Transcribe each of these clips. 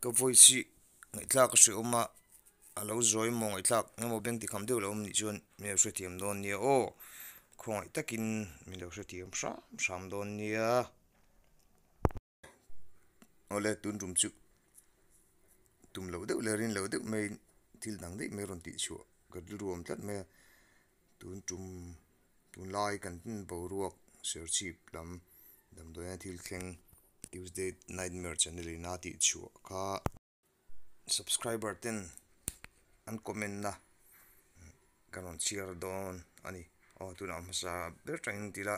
Ka voice hi ngaihthlak a hrehawm a, a lo zawi maw ngaihthlak emaw beng tikham deuh lo awm nih chuan min lo hrethiam dawn nia aw. Khawngaih takin min lo hrethiam hram hram dawn nia. Awle tun tum chu tum loh deuh leh rin loh deuh mai thil dang daih mai rawn tih chhuah ka rilru awm tlat mai a. Tun tum tunlai kan boruak serchhip lam damdawiina thil thleng Tuesday Nightmare channel in a tih chhuah kha subscriber ten an comment na ka rawn chhiar dawn a ni. Aw tunah hmasa ber tangin tila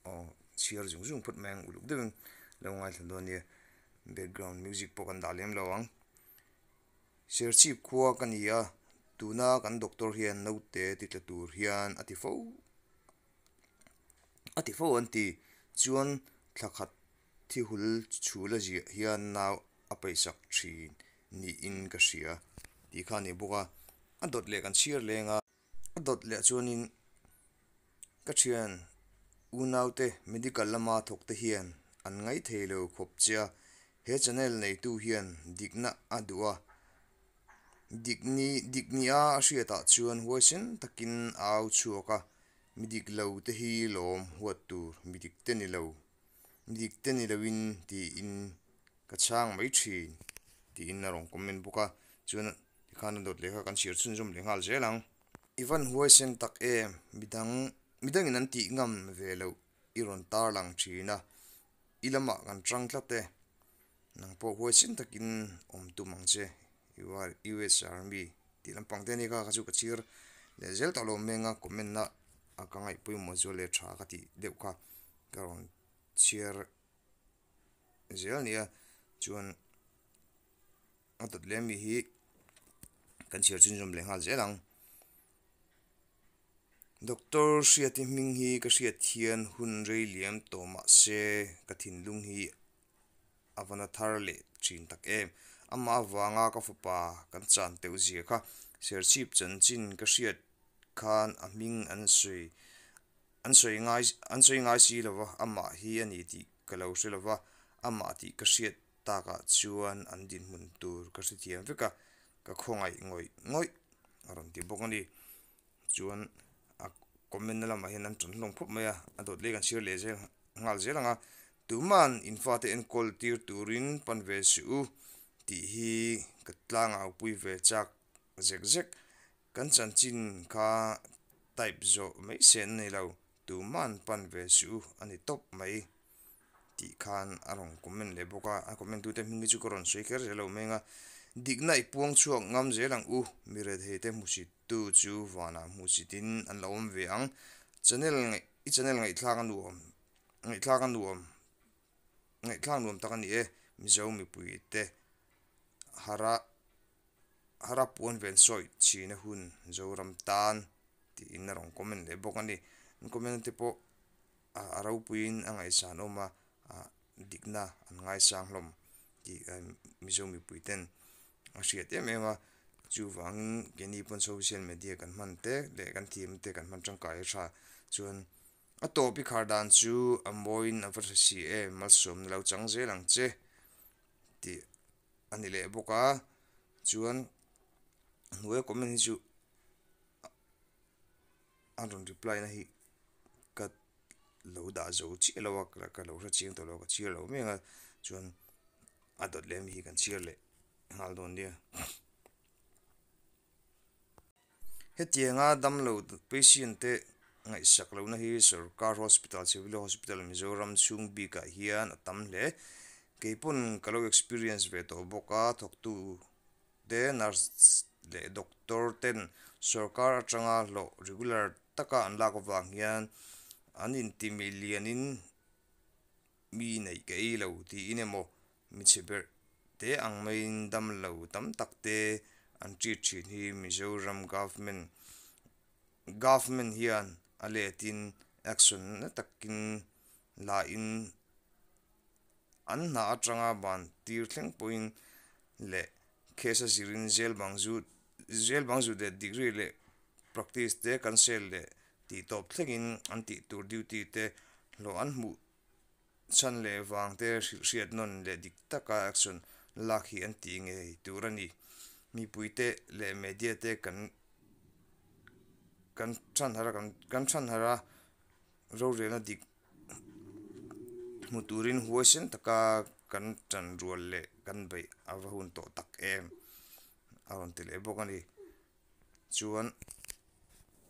aw chhiar zung zung phawt mai ang uluk deuhin lo ngaithla dawn nia background music pawh kan dah lem lo ang. Serchhip khua ka ni a, tuna kan doctor hian naute ti tla tur hian a ti fo a ti fo an ti. Chuan thla khat thi hul chhul a ziah hian nau a paisak thin niin ka hria tih kha a ni bawk a, a dawt leh kan chhiar leng a. A dawt leh chuanin ka thian unaute medical lama thawk te hian an ngaithei lo khawp che a, he channel neitu hian dikna a duh a, dik ni dik nia a hriatah chuan huaisen takin a au chhuak a, mi dik lo te hi lawm huat tur mi dik te ni lo mi dik te ni loin tiin ka chhang mai thin tiin a rawn comment bawk a, chuan tikhan a dawt leh kha kan chhiar chhunzawm leh nghal zel ang. I van huaisen tak em, midang midangin an tih ngam ve loh i rawn tarlang thin a, i lamah kan tang tlat e, nang pawh huaisen takin awm tum ang che, US Army tih lampang te a nia kha kha chu ka chhir leh zel tawh lo meng a comment na a ka ngaih pawimawh zual leh tha ka tih deuh kha ka rawn chhiar zel a nia chuan a dawt leh ami hi kan chhiar chhunzawm leh nghal zel ang. Doctor Hriati hming hi ka hriat hian hun rei liam tawh mah se ka thinlung hi a va na thar leh thin tak em. Amah avanga ka fapa kan chan teuh zia kha Serchhip chanchin ka hriat khan a hming an sawi an sawi ngai an sawi ngai si lo va, amah hi a ni tih ka lo hre lo va, amah tih ka hriat takah chuan an dinhmun tur ka hrethiam vek a, ka khawngaih ngawih ngawih a rawn ti bawk a ni. Chuan a comment na lamah hian an ṭan hlawm khawp mai a, a dawt leh kan chhiar leh zel nghal zel ang a, tuma'n in fate enkawl tir turin pan ve suh u tih hi ka tlangau pui ve chak zek zek. Kan chanchin kha type zawh mai se an nei lo, tuma'n pan ve suh u a ni tawp mai tih khan a rawn comment leh bawk a, a comment tute hming hi chu ka rawn sawi kher zel lo mai ang a, dikna i puang chhuak ngam zel ang u, mi rethei te hmusit tu chu vanah hmusit in an lo awm ve ang, channel ngaih i channel ngaihthlak a nuam ngaihthlak a nuam ngaihthlak nuam tak a ni e, Mizo mipui te hara hara puan ven sawi chhina hun Zoram tan tiin a rawn comment leh bawk a ni, an comment te pawh. a ropuiin a ngaihsan awm a, dikna an ngaisang hlawm tih Mizo mipui ten a hriat em em a, chuvangin keini pawn social media kan hman te leh kan thiam te kan hman tangkai a tha chuan a tawp i khar dan chu a mawiin a va hre si em malsawmna lo chang zel ang che tih a ni leh bawk a, chuan a hnuaia comment hi chu. A rawn reply na hi ka lo dah zo chiah lo a ka lo hre chiang tawh lo ka chhiar lo mek a chuan a dawt leh ami hi kan chhiar leh nghal dawn nia. Hetianga damlo patient te ngaihsak lohna hi sorkar hospital civil hospital Mizoram chhung bikah hian a tam hle. Keipawn ka lo experience ve tawh bawk a thawktu te nurse leh doctor ten sorkar atanga hlawh regular taka an lak avang hian an intimi lianin mi neih ka ei lo tiin emaw mi chhe berh te ang maiin dam lo tam tak te an treat thin hi Mizoram government government hian a letin action na takin la in An hna atanga ban tir thleng pawhin leh case a zirin jail bang zut jail bang zut leh degree leh practice te cancel leh tih tawp thlengin an tih tur duty te hlawh an hmuh chhan leh vang te hrilh hriat nawn leh dik taka action. lak hi an ti ngei tur a ni. Mipuite leh media te kan kan than harh a kan than harh a rorelna dik hmu turin huaisen taka kan tan rual leh kan beih a va hun tawh tak em a rawn ti leh bawk a ni. Chuan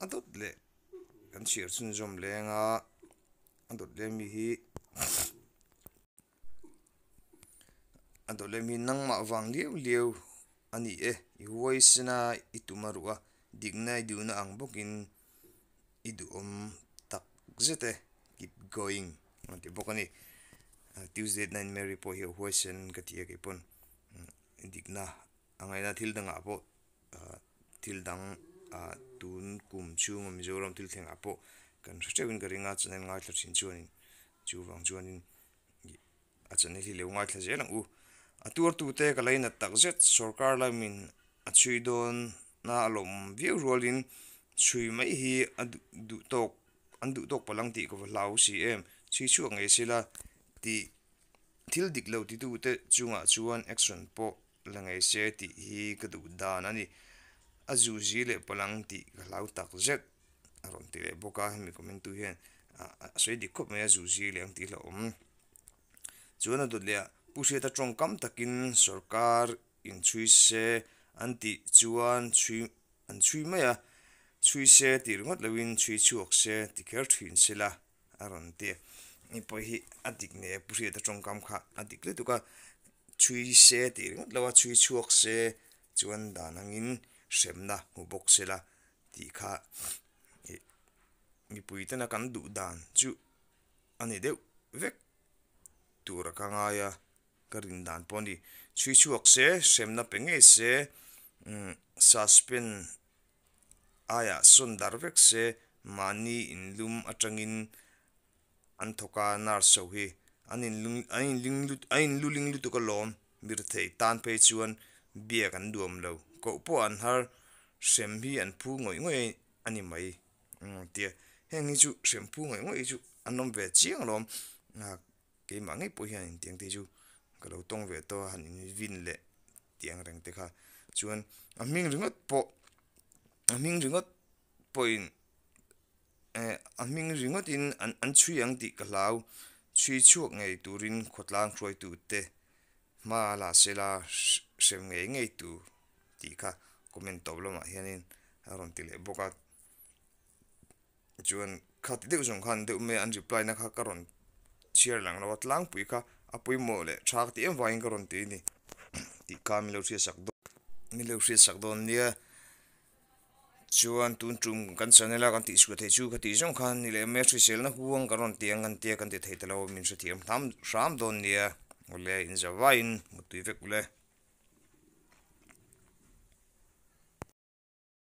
a dawt leh kan chhiar chhunzawm leng a a dawt leh mi hi a dawt leh mi nangmah vang liau liau a ni e i huaisen a i tum a ruh a dikna i duhna ang bawkin i duhawm tak zet e keep going a ti bawk a ni Tuesday night Mary pawh hi a huaisen ka ti a keipawn dikna a ngaihna thil dangah pawh thil dang tun kum chhunga Mizoram thil thlengah pawh kan hre teuhin ka ring a channel ngaithla thin chuanin chuvang chuanin a channel hi lo ngaithla zel ang u. A tuartute ka lainat tak zet sorkar lamin a chhui dawn na a lawm viau rualin chhui mai hi a duh tawk an duh tawk palh ang tih ka va hlau si em chhui chhuak ngei sela tih thil dik lo titute chungah chuan action pawh la ngei se tih hi ka duh dan a ni. A zu zi leh palh ang tih ka hlau tak zet a rawn ti leh bawk a, hemi comment tu hian a sawi dik khawp mai a zu zi leh ang tih hlauhawm. Chuan a dawt leh ah Pu Hriata tawngkam takin sorkar inchhui se an tih chuan chhui an chhui mai a, chhui se tih ringawt loin chhui chhuak se ti kher thin sela a rawn ti a. Ni pawh hi a dik nen Pu Hriata tawngkam kha a dik lutuk a, chhui se tih ringawt lo a chhui chhuak se chuan dan angin hremna hmu bawk sela tih kha ih mipui tena kan duh dan chu a ni deuh vek tur a ka ngai a ka rin dan pawh a ni. Chhui chhuak se hremna pe ngei se umm suspend aiah sawn dar vek se mahni inlum atangin an thawk a nurse ho hi an inlung an inling lut an inluling lutuk alawm mirthei tan phei chuan biak an duam lo koh pawh an har hrem hi an phu ngawih ngawih a ni mai umm tia heng hi chu hrem phu ngawih ngawih hi chu an awm ve chiang alawm keimah ngei pawh hian intiang te chu ka lo tawng ve tawh a han invin leh tih ang reng te kha chuan a hming ringawt pawh a hming ringawt pawhin eh a hming ringawtin an an chhui ang tih ka hlau chhui chhuak ngei turin khawtlang hruaitu te hma la sela hrem ngei ngei tur tih kha comment tawp lamah hianin a rawn ti leh bawk a. Chuan kha ti deuh zawng khan deuh mai a an reply na kha ka rawn chhiar lang lo a tlangpui kha a pawimawh leh tha ka ti em vangin ka rawn ti a ni tih kha min lo hriatsak dawn min lo hriatsak dawn nia chuan tun tum kan channel a kan tihsual theih chu ka tih zawng khan ni leh mai a hriselna huang kan rawn ti ang kan tia kan ti thei ta lo min hrethiam hram dawn nia awle inzavaiin muttui vek ule.